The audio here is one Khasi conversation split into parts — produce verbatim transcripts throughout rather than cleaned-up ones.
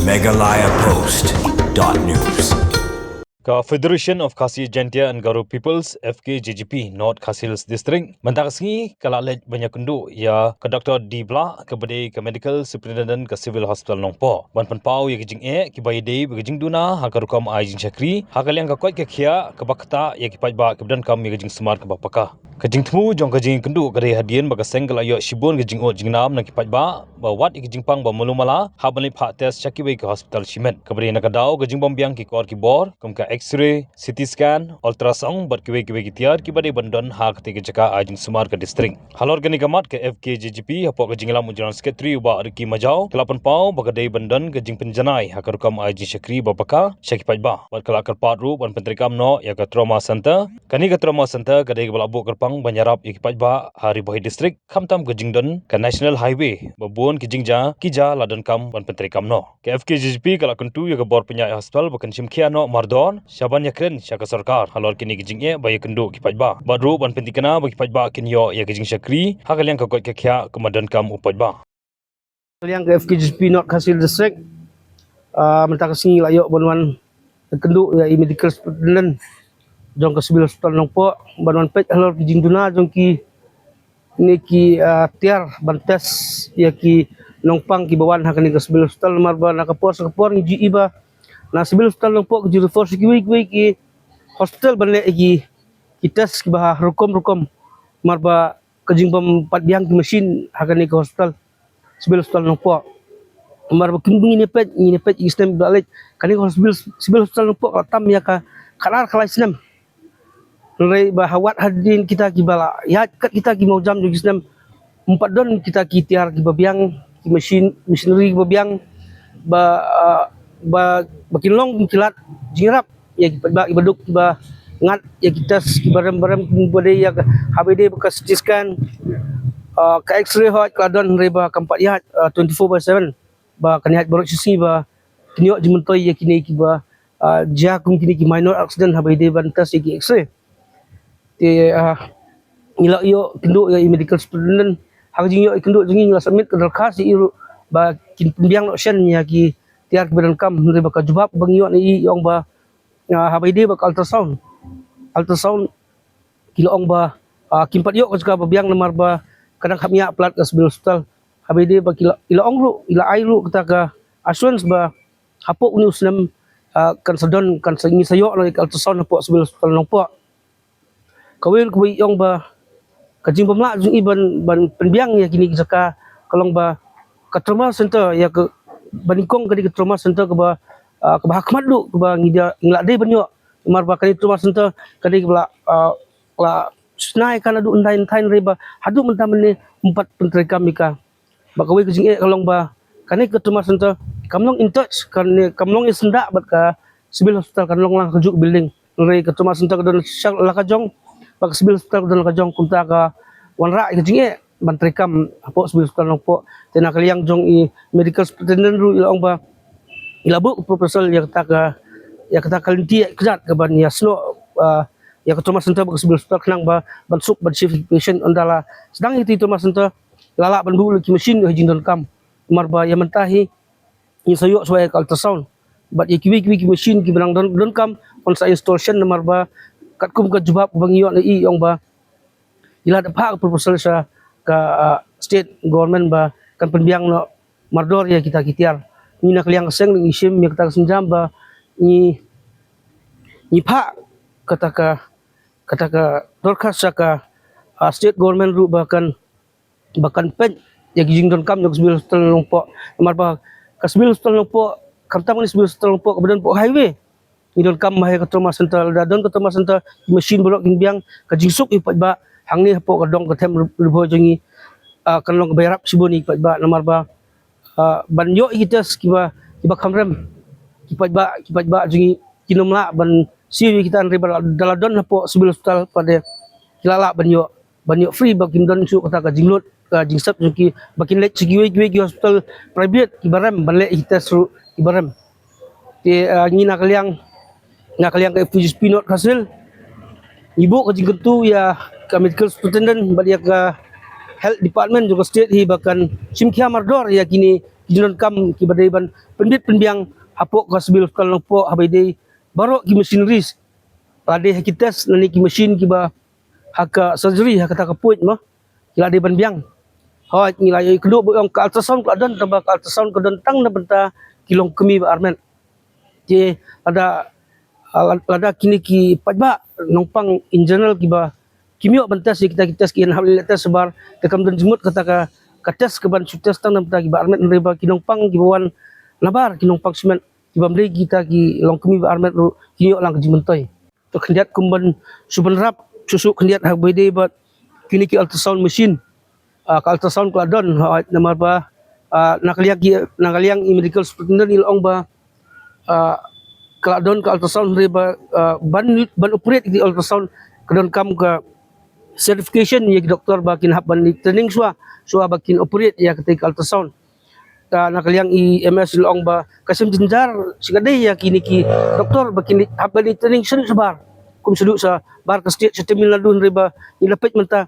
Meghalaya Post dot news. Ka Federation of Khasi Jaintia and Garo Peoples, F K J G P, North Khasi Hills District mynta ka sngi ka la leit ban ïakynduh ïa ka Doctor D Blah, kaba dei ka Medical Superintendent ka Civil Hospital Nongpoh, ban pynpaw ïa ka jingeh kiba ïadei bad ka jingduna ha ka rukom ai jingshakri ha ka liang ka koit ka khiah kaba ktah ïa ki paidbah kiba donkam ïa ka jingsumar kaba paka. Ka jingthmu jong ka jingïakynduh ka dei hadien ba ka seng ka la ïoh shibun ka jingud jingnam na ki paidbah ba wad ïa ka jingpang ba malu mala haba leit phah test sha kiwei ki hospital shimet, kaba dei na ka daw ka jingbym biang ki kor ki bor kum ka X-ray, C T scan, ultrasound bad kiwei kiwei ki tiar kiba dei ban don ha katei ka jaka ai jingsumar ka district. Halor kane ka mat, ka F K J G P hapoh ka jingïalam u General Secretary u Bah Ricky Majaw ka la pynpaw ba ka dei ban don ka jingpynjanai ha ka rukom ai jingshakri ba paka sha ki paidbah bad ka la kyrpad ruh ban pyntreikam noh ïa ka Trauma Center. Kane ka Trauma Center ka dei kaba la buh kyrpang ban ïarap ïa ki paidbah ha Ri Bhoi District, khamtam ka jingdon ka National Highway ba bun ki jingjia ki jia la donkam ban pyntreikam noh. Ka F K J G P ka la kyntu ïa ka bor pynïaid hospital ba kan shim khia noh mardor sha ban ïakren sha ka sorkar halor kine ki jingeh ba ïakynduh ki paidbah bad ruh ban pyntikna ba ki paidbah kin ïoh ïa ka jingshakri ha ka liang ka koit ka khiah kumba donkam u paidbah. Liang ka F K J G P North Khasi Hills District, ah, mynta ka sngi la ïoh ban wan kynduh ïa i Medical Superintendent jong ka Civil Hospital Nongpoh ban wan peit halor ki jingduna jong ki ne ki, ah, tiar ban test ïa ki nongpang kiba wan ha kane ka Civil Hospital, namar ba na ka por sha ka por ngi ju i ba na Civil Hospital Nongpoh ki ju refer sha kiwei kiwei ki hospital ban leh ïa ki, ki test kiba ha rukom rukom, namar ba ka jingbym pat biang ki machine ha kane ka hospital, Civil Hospital Nongpoh. Namar ba kin ngin ïa peit, ngin ïa peit ïa ki snem ba la leit, kane ka hospital, Civil Hospital Nongpoh ka la tam ïa ka khatar khatlai snem. Hynrei ba ha wat hadien kita kiba la ïaid kat kita ki mawjam jong ki snem, ym pat don kita ki tiar kiba biang, ki machine, machinery kiba biang ba, ah, ba, ba kin long ki lad jingïarap ïa ki paidbah kiba duk kiba ngat ïa ki test kiba rem ba rem, kiba dei ïa ka, haba ïadei bad ka C T scan, ah, ka X-ray hooid ka la don, hynrei ba kam pat ïaid, ah, twenty-four by seven, ba kan ïaid baroh shi sngi ba kin ïoh jingmyntoi ïa kine kiba, ah, jia kum kine ki minor accident haba ïadei ban test ïa ki X-ray. Te, ah, ngi la ïoh kynduh ïa i Medical Superintendent, ha ka jingïoh ïa kynduh jong ngi, ngi la submit ka dorkhas ïa i ruh ba kin pynbiang noh shen ïa ki tiar kiba donkam, hynrei ba ka jubab ba ngi ïoh na i, i ong ba, ah, haba ïadei bad ka ultrasound, ultrasound ki la ong ba, ah, kim pat ïoh ka jaka ba biang namar ba ka dang kham ïa palat ka Civil Hospital. Haba ïadei ba ki la, i la ong ruh, i la ai ruh kata ka assurance ba hapoh une u snem, ah, kan sa don, kan sa, ngi sa ïoh noh ïa ka ultrasound hapoh Civil Hospital Nongpoh. Kawei ruh kaba i ong ba ka jingbymlah jong i ban, ban pynbiang ïa kine ki jaka ka long ba ka Trauma Center, ïa ka, ba nyngkong ka dei ka Trauma Center kaba, ah, kaba ha khmat duh kaba ngi da, ngi la dei ban ïoh, namar ba kane Trauma Center ka dei kaba la, ah, la shna ïa ka naduh hyndai hynthai, hynrei ba haduh mynta mynne ym pat pyntreikam ïa ka. Bad kawei ka jingeh ka long ba kane ka Trauma Center kam long in touch, kane kam long ïa syndah bad ka Civil Hospital, kan long lang ha kajuh ka building. Hynrei ka Trauma Center ka don sha la ka jong, bad ka Civil Hospital ka don la ka jong, kumta ka wanrah ïa ka jingeh ban treikam hapoh Civil Hospital Nongpoh. Te na ka liang jong i Medical Superintendent ruh i la ong ba i la buh proposal ïa kata ka, ïa kata ka lynti ïa kjat ka ban ïa snoh, ah, ïa ka Trauma Center bad ka Civil Hospital khnang ba ban suk ban shift patient, ynda la sdang ïa kata ka Trauma Center la lah ban buh lut ki machine ïa ka jingdonkam. Namar ba ïa mynta hi ngin sa ïoh shuwa ïa ka ultrasound bad ïa kiwei kiwei ki machine kiba nang don, donkam, yn sa install shen, namar ba katkum ka jubab ba ngi ïoh na i, i ong ba i la dep phah ka proposal sha ka, ah, state government ba kan pynbiang noh mardor ïa kita ki tiar. Ngi na ka liang ka seng ngi shim ïa kata ka sienjam ba ngi, ngi phah kata ka, kata ka dorkhas sha ka, ah, state government ruh ba kan, ba kan peit ïa ki jingdonkam jong ka Civil Hospital Nongpoh. Namar ba ka Civil Hospital Nongpoh, khamtam ka Civil Hospital Nongpoh kaba don hapoh highway, ngi donkam ma ha ka Trauma Center. Lada don ka Trauma Center, ki machine baroh kin biang, ka jingsuk ïa ki paidbah hangne hapoh ka dong ka them Ri Bhoi jong ngi, ah, kan long kaba ïarap shibun ïa ki paidbah, namar ba, ah, ban ïoh ïa ki test kiba, kiba kham rem, ki paidbah, ki paidbah jong ngi kin ym lah ban siew ïa kita, hynrei ba lada la don hapoh Civil Hospital pat de ki la lah ban ïoh, ban ïoh free, ba kim don shuh kata ka jinglut, ka jingsep jong ki, ba kin leit sha kiwei kiwei ki hospital private kiba rem ban leh ïa ki test ruh kiba rem. Te, ah, ngi na ka liang, na ka liang ka F K J G P North Khasi Hills, ngi buh ka jingkyntu ïa ka Medical Superintendent bad ïa ka Health Department jong ka state hi ba kan shim khia mardor ïa kine ki jingdonkam kiba dei ban pynbit pynbiang hapoh ka Civil Hospital Nongpoh, haba ïadei baroh ki machineries, lada ha ki test nangne ki machine kiba ha ka surgery, ha kata ka point mo, ki la dei ban biang. Hooid, ngi la ïohi kynduh ba ong ka ultrasound ka la don, tangba ka ultrasound ka don tang na bynta ki longkmie ba armet. Te lada, ah, lada kine ki paidbah Nongpang in general kiba kim ïoh ban test ïa kita ki test, ki ïa hap leh test shabar, te kam don jingmut kata ka, ka test kaban shu test tang na bynta kiba armet, hynrei ba ki Nongpang kiba wan nabar, ki Nongpang shimet, ki bym dei kita ki longkmie ba armet ruh kin ïoh lang ka jingmyntoi. To khyndiat kum ban shu bynrap shuh shuh khyndiat haba ïadei bad kine ki ultrasound machine. Ah, ka ultrasound ka la don, hooid, namar ba, ah, na ka liang ki, na ka liang i medical superintendent i la ong ba, ah, ka la don ka ultrasound, hynrei ba, ah, ban, ban operate ki ultrasound ka donkam ka certification ïa ki doktor ba kin hap ban leit training shuwa, shuwa ba kin operate ïa kata ka ultrasound. Ta na ka liang i M S i la ong ba ka shem jynjar shikatdei ïa kine ki doktor ba kin hap ban leit training shaduh shabar, kum shaduh shabar ka state sha Tamil Nadu, hynrei ba ngi la peit mynta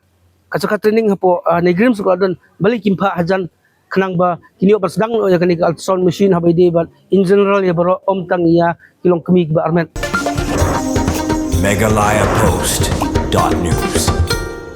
ka jaka training hapoh, ah, NEIGRIHMS ka la don, balei kim phah hajan khnang ba kin ïoh ban sdang noh ïa kane ka ultrasound machine haba ïadei bad in general ïa baroh, ym tang ïa ki longkmie kiba armet. Meghalaya Post dot news.